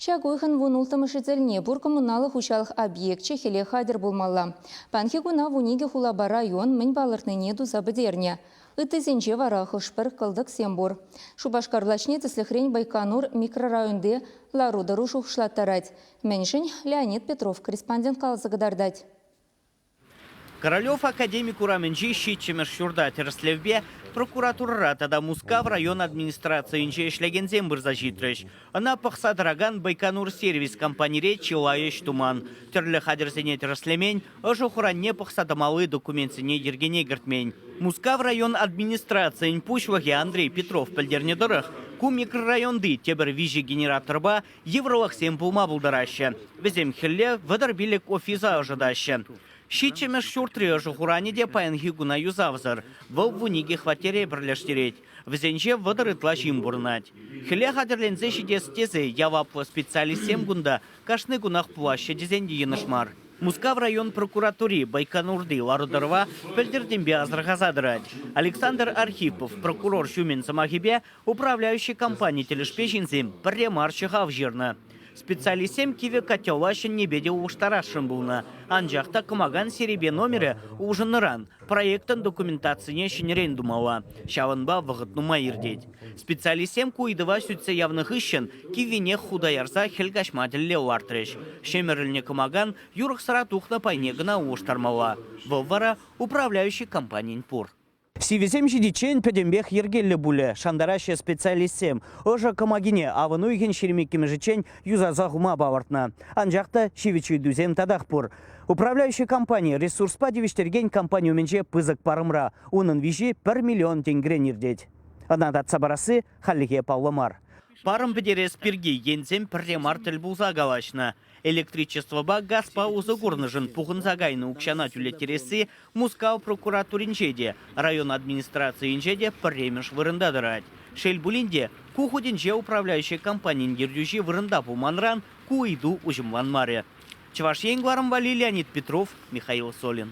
Ҫак уйӑхӑн 16-мӗшӗ тӗлне пур коммуналлӑ хуҫалӑх объекчӗ хӗле хатӗр пулмалла. Паянхи куна 12 хулапа район мӗн палӑртнине туса пӗтернӗ. Ыттисенче вара хӑш-пӗр кӑлтӑксем пур. Шупашкар влаҫне, тӗслӗхрен, Байконур микрорайонти лару-тӑру шухӑшлаттарать. Мӗншӗн? Леонид Петров корреспондент каласа кӑтартать. Королев академик урамӗнчи ҫиччӗмӗш ҫурта тӗрӗслевпе прокуратурӑра тата Мускав район администрацийӗнче ӗҫлекенсем пырса ҫитрӗҫ. Ӑна пӑхса тӑракан Байконур-сервис компанире чылай ӗҫ туман. Тӗрлӗ хатӗрсене тӗрӗслемен, ӑшӑ хуранне пӑхса тӑмалли документсене йӗркене кӗртмен. Мускав район администрацийӗн пуҫлӑхӗ Андрей Петров пӗлтернӗ тӑрӑх, ку микрорайонти тепӗр виҫӗ генераторпа йывӑрлӑхсем пулма пултараҫҫӗ. Вӗсем хӗлле 35 офиса ӑшӑтаҫҫӗ. Ҫиччӗмӗш ҫуртри ӑшӑ хуранӗ те паянхи куна юсавсӑр. Вӑл 12 хваттере пӗрлештерет. Вӗсенче 30 ытла ҫын пурӑнать. Хӗле хатӗрленсе ҫитес тесе яваплӑ специалистсем кунта кашни кунах пулаҫҫӗ тесен те йӑнӑш мар. Мускав район прокуратури Байконурти лару-тӑрӑва пӗлтӗртенпе асӑрхаса тӑрать. Александр Архипов прокурор ҫумӗн сӑмахӗпе Управляющи компани тӗлӗшпе ҫынсем пӗрре мар ҫӑхав ҫырнӑ. Специалистсем кивӗ котела ҫӗннипе те улӑштарасшӑн пулнӑ. Анчах та кӑмакан серепе номерӗ улшӑннӑран проектӑн документацине ҫӗнӗрен тумалла. Ҫавӑнпа вӑхӑт нумай иртет. Специалистсем ку ыйтӑва сӳтсе явнӑ хыҫҫӑн киввинех хута ярса хӗл каҫма тӗллев лартрӗҫ. Ҫӗмӗрӗлнӗ кӑмакан юрӑхсӑра тухнӑ пайне кӑна улӑштармалла. Вӑл вара управляющи компанин пур. Сивӗсем ҫитиччен пӗтӗмпех йӗркеллӗ пулӗ, шантараҫҫӗ специалистсем. Ӑшӑ кӑмакине авӑн уйӑхӗн 22-мӗшӗччен юсаса хума палӑртнӑ. Анчах та ҫивӗч ыйтусем татах пур. Управляющи компани ресурспа тивӗҫтерекен компани умӗнче пысӑк парӑмра. Унӑн виҫи пӗр миллион тенкӗрен иртет. Ӑна татса парасси хальлӗхе паллӑ мар. Парӑм пӗтерес пирки енсем пӗрре мар тӗл пулса калаҫнӑ. Электричествӑпа газпа усӑ курнӑшӑн пухӑнса кайнӑ укҫана тӳлеттересси Мускав прокуратуринче те, район администрацийӗнче те пӗрремӗш вырӑнта тӑрать. Шел пулин те, ку хутӗнче управляющи компанин ертӳҫи вырӑнта пулманран ку ыйту уҫӑмланмарӗ. Чӑваш Ен кӑларӑм валли Леонид Петров, Михаил Солин.